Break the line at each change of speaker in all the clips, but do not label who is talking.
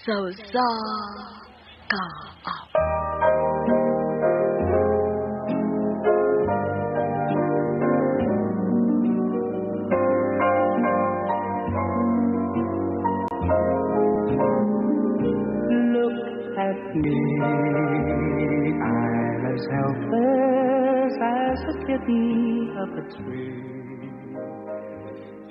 Sa usa ka awit.
Look at me, I'm as helpless as a kitten up a tree.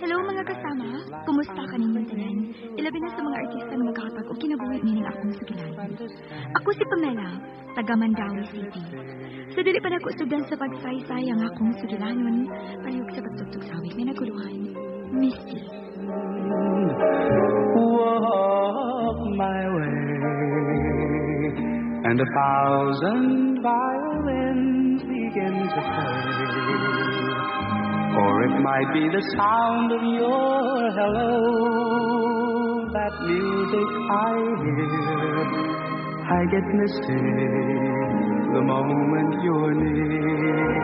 Hello mga kasama, kumusta ka ninyong tanan? Ilabi na sa mga artista nga magkakapag og kinabuhi nining akong sugilan. Ako si Pamela, taga Mandaue City. Sa dili pa nako sugdan sa pagsaysay ang akong sugilanon, palihog sa pagtugtog sa awit may naguluhan, Misty.
Walk my way, and 1,000 violins begin to play. Or it might be the sound of your hello, that music I hear. I get misty the moment you're near.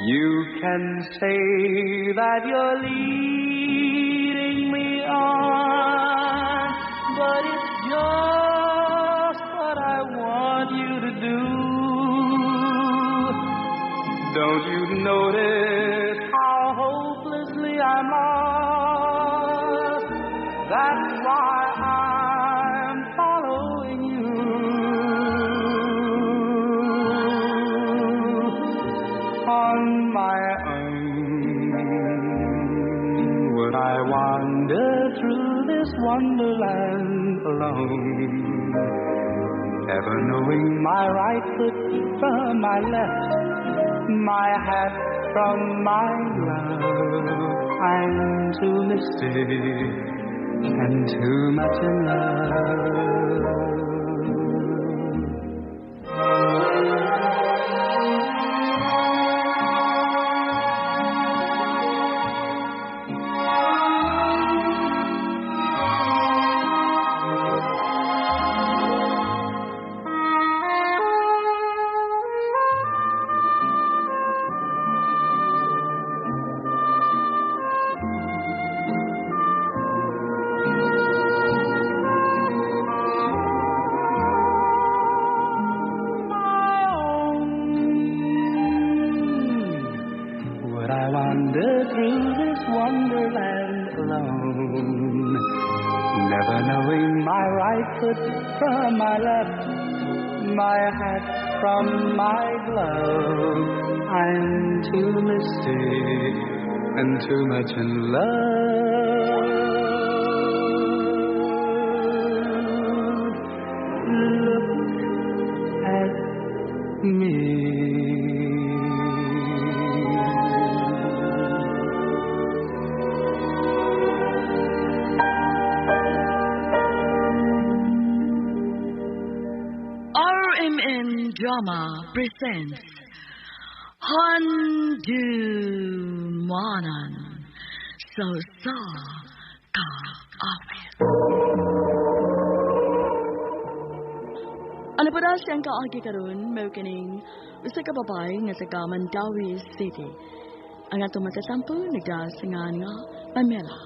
You can say that you're leading me on, but it's just what I want you to do. Don't you notice how hopelessly I'm lost? That's why I'm following you. On my own, would I wander through this wonderland alone? Ever knowing my right foot from my left, my hat from my glove. I'm too misty and too much in love. Would I wander through this wonderland alone, never knowing my right foot from my left, my hat from my glove? I'm too misty and too much in love. Look at me.
RMN Drama presents Handumanan sa usa ka awit. Ano pa na siyang kaagi karon mao kining usa ka babae nga taga Mandaue City. Ang atong matatampo nagdasingan nga Pamela.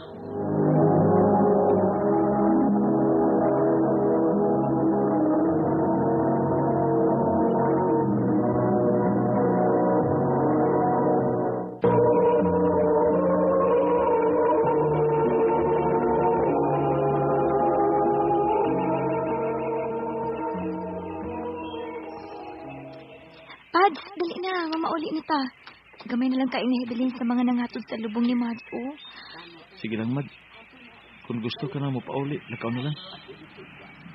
Pads, dali na, mamauli na ta. Gamay na lang kayo nahibilin sa mga nangatod sa lubong ni Mads, oh.
Sige lang, Mad. Kung gusto ka na mo pauli, lakaw na lang.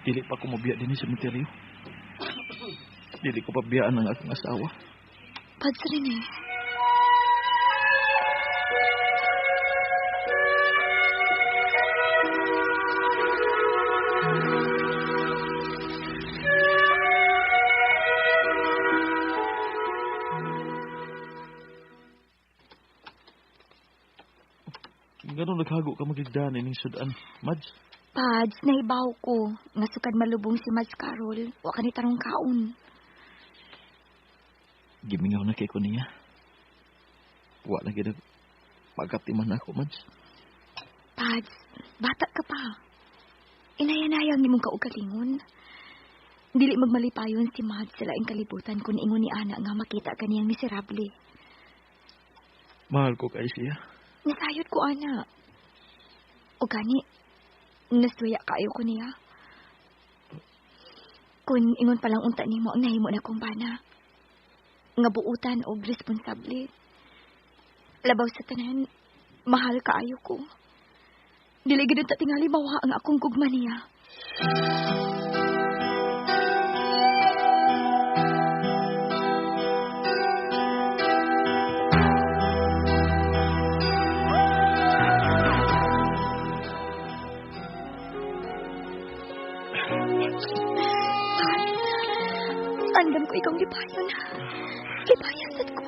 Dili pa ko mabiya din sa sementeryo. Dili ko pabiyaan ang akong asawa.
Pads rin eh.
Ganun naghago ka magigdaan ining sudan, Mads?
Pads, nahibaw ko. Nga sukad malubong si Mads Carol. Wa ka ni tarong kaon.
Gimingaw na kay ko niya. Wa na gid pagkatiman ako, Mads.
Pads, Bata ka pa. Inayanayang nimong kaugalingon. Dili magmalipayon si Mads sa laing kalibutan kung ingon ni ana nga makita kaniyang miserable.
Mahal ko kay siya.
Nasayod ko, ana. O gani, nasuya kaayo ko niya. Kung ingon palang unta nimo ang nahimo na kong bana. Nga buutan og responsable. Labaw sa tanan, mahal kaayo ko. Dili gid ta tingali mawa ang akong gugma niya. Andam ko ikaw lipayon. Lipayon sad ko.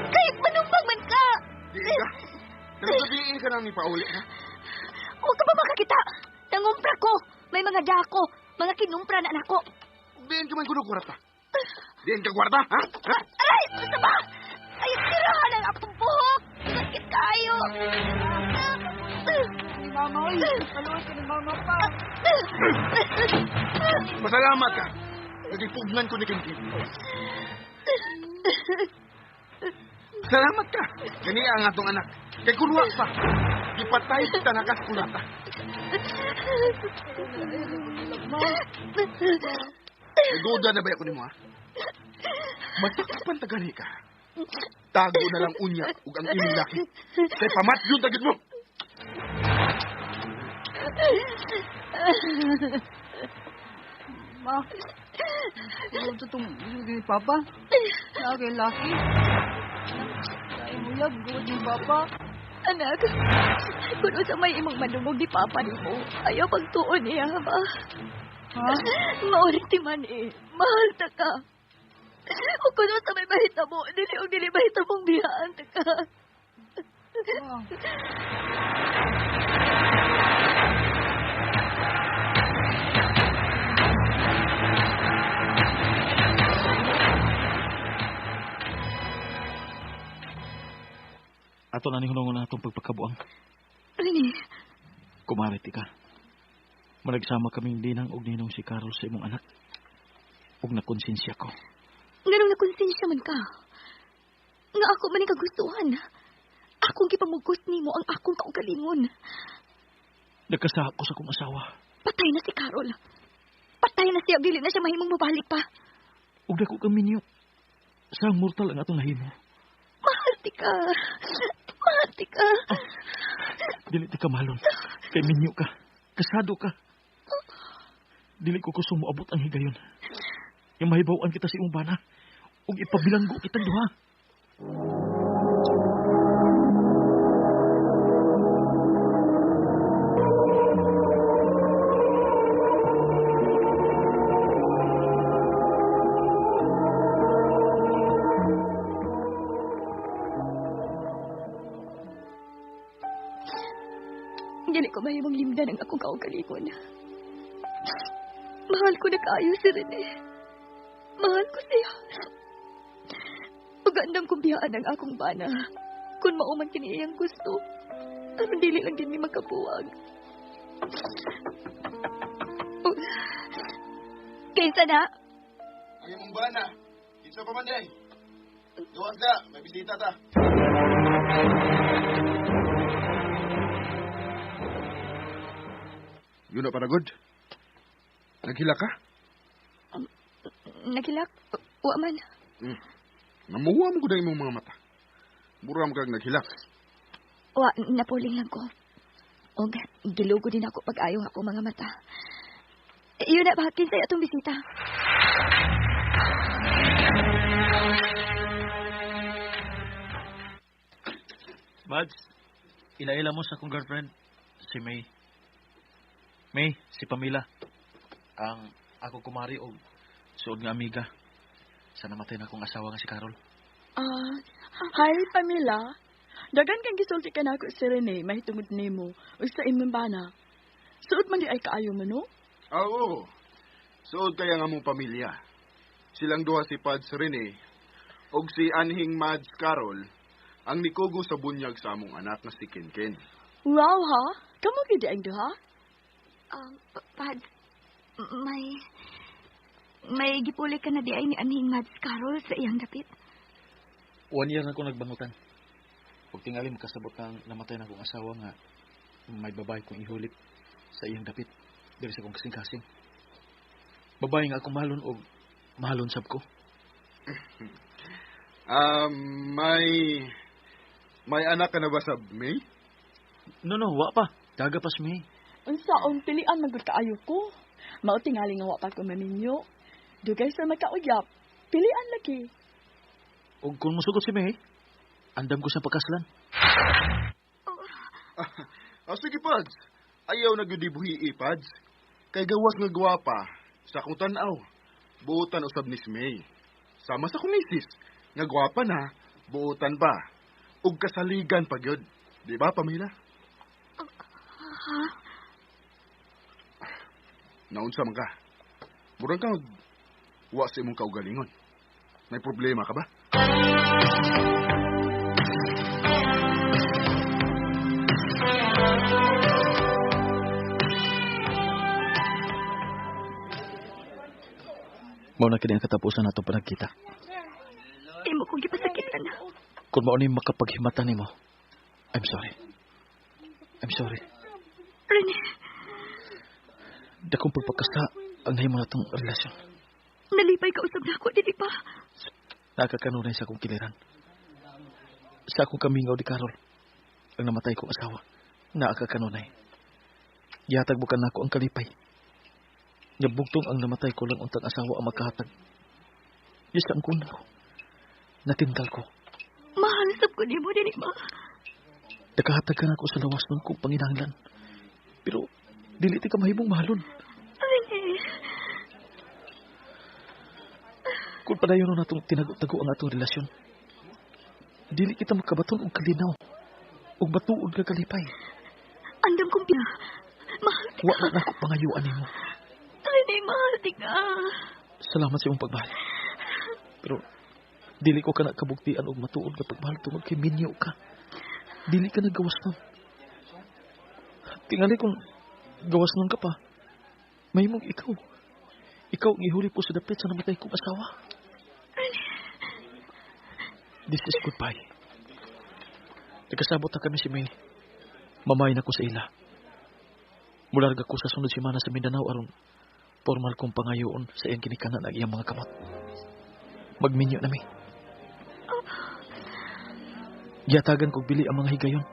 Kahit manumbang man ka!
Di ka. Nagsabihin ka na ni Pauli, ha?
Huwag ka ba makakita? Nangumpra ko! May mga dako! Mga kinumpra na anak ko!
Diin ka man kuno kwarta. Diin ka kwarta, ha? Ha?
Aray! Basta ba? Ay, tirahan ang akong buhok! Sakit kayo!
Ni Mama, oy. Paluoy ka ni Mama pa.
Pasalamat ka. Nagipugnan ko ni Kinkin. Salamat ka. Gani ang atong anak. Kay kurwa pa. Ipatay tanakas kulata. Nagduda na ba ako nimo, ha? Matakpan ta gani ka. Tago na lang unya ug ang imong laki. Kay pamat yun tagit mo.
Ma, tulog sa itong ni Papa. Lagi, laki. Ay, muyab, gawad ni Papa.
Anak, kung sa may imong manungog ni Papa nimo, ayaw pagtuon niya ba?
Ha?
Mauriti man eh. Mahal ta ka. O kung sa may mahitabo, dili og dili mahitabong biyaan ta ka.
Ma.
Ato na ni hunong na atong pagpakabuang.
Rene,
Kumarit ka. Managsama kaming dinang og ninong si Carol sa imong anak. Ug nakonsensya ko.
Nganong nakonsensya man ka? Nga ako man ang kagustuhan. Akong gipamugos nimo ang akong kaugalingon.
Nagkasahap ko sa akong asawa.
Patay na si Carol. Patay na siya, dili na siya mahimong mabalik pa.
Ug dako kang minyo. Sa mortal ang atong nahimo.
Mahal ti ka. Mahal ti ka.
Dili ti ka mahalon. Kay minyo ka. Kasado ka. Dili ko gusto moabot ang higayon. Yung mahibaw-an kita sa imong bana. Ug ipabilanggo kitang duha.
Dili ko mahimong limdan ang akong kaugalingon. Mahal ko na kaayo si Rene. Mahal ko siya. Pagandam kong biyaan ang akong bana. Kung mauman kini iyang gusto, aron dili lang din mi magkabuwag. Oh. Kinsa na?
Ang imong bana. Kinsa pa man day? Gawas na, may bisita ta. Yun na para good. Naghila ka?
Naghilak? Wa man.
Namuha mo ko na imong mga mata. Mura mo kag naghilak.
Wa, napuling lang ko. Og gilugo din ako pag-ayong ako mga mata. Yun na ba, kinsay atong bisita?
Mads, ila-ila mo sa akong girlfriend, si May. May, si Pamela. Ang ako kumari og suod nga amiga. Sa namatay na akong asawa nga si Carol.
Hi, Pamela. Dagan kang gisulti ka nako si Rene mahitungod nimo ug sa imong bana. Suod man di ay kaayo mo, no?
Ah, oo. Suod kaya nga mong pamilya. Silang duha si Pads Rene og si Anhing Mads Carol ang nikugo sa bunyag sa among anak nga si Kenken.
Wow ha? Kamo gid ang duha?
Pads, may gipuli ka na di ay ni Anhing Mads Carol sa iyang dapit.
1 year na ko nagbangutan. Ug tingali makasabot ang namatay na akong asawa nga may babae kong ihulip sa iyang dapit diri sa akong kasing-kasing. Babae nga akong mahalon og mahalon sab ko.
May anak ka na ba sa May?
No, wa pa. Daga pa si May.
Unsaon pilian man gud kaayo ko. Mao tingali nga wa pa ko maminyo. Dugay sa makauyap. Pilian lagi.
Og kung musugot si May, andam ko sa pagkaslan.
Sige, Pads. Ayaw na gyud ibuhi, Pads. Kay gawas nga gwapa sa akong tan-aw. Buotan usab ni si May. Sama sa akong misis, nga gwapa na, buotan pa. Ug kasaligan pa gyud. Di ba, Pamela?
Ha?
Naunsa man ka? Murag ka wa sa imong kaugalingon. May problema ka ba?
Mao na kini ang katapusan nato panagkita.
Imo kong gipasakitan na.
Kung mao ni makapaghimata nimo, I'm sorry. I'm sorry.
Rene,
Dakong pagpakasa ang nahimo natong relasyon.
Nalipay ka usab nako, dili pa?
Nakakanunay sa akong kiliran. Sa akong kamingaw di Carol, ang namatay kong asawa, naakakanunay. Gihatag bukan nako ang kalipay. Nga bugtong ang namatay ko lang untang asawa ang makahatag. Yes, ang kuna ko. Natintal ko.
Mahal sab ko nimo, dili ba?
Nakahatag ka nako sa lawas nun kong panginahanglan. Pero, dili ti ka mahimong mahalon.
Rene,
Kung padayon na natong tinago-tago ang atong relasyon, dili kita makabaton og kalinaw, og batuod ka kalipay.
Andam kong pina. Mahal ti
Wa
ka.
na nako pangayuan nimo.
Rene, mahal ti ka.
Salamat sa imong pagmahal. Pero dili ko kana kabugtian og matuod nga pagmahal tungod kay minyo ka. Dili ka nagawas nun. Tingali kung gawas nun ka pa, mahimong ikaw. Ikaw ang ihuli po sa dapit sa namatay kong asawa. This is goodbye. Nagkasabot na kami si May. Mamay na ko sa ila. Mularga ko sa sunod semana sa Mindanao aron formal kong pangayoon sa iyang ginikanan ang iyang mga kamot. Magminyo na mi. Giyatagan kog bili ang mga higayon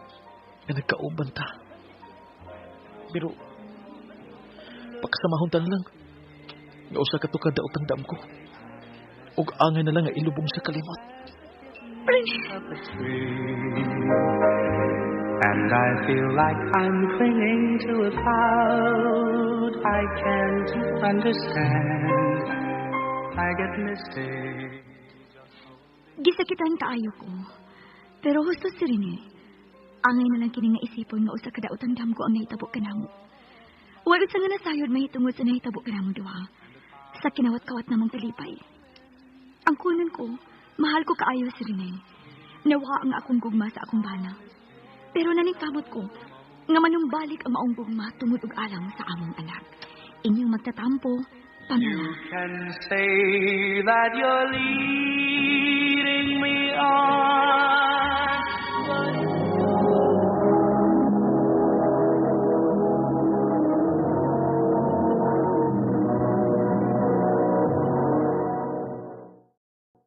nga nagkauban ta. Pero pagkasamahon ta na lang. Nga usa ka tukad daotang dam ko. Ug angay na lang nga ilubong sa kalimot.
Up a tree. And I feel like I'm clinging to a cloud I can't understand. I get misty.
Gisakitan kaayo ko. Pero husto si Rene. Angay na lang kini nga isipon nga usa ka daotang damgo ang nahitabo kanamo. Wa sa nga nasayod mahitungod sa nahitabo kanamo duha. Sa kinawat-kawat namong kalipay. Ang kunan ko, mahal ko kaayo si Rene. Nawa ang akong gugma sa akong bana. Pero naningkamot ko, nga manumbalik ang maong gugma tungod og alang sa among anak. Inyong magtatampo, Pamela.
You can say that you're leaving.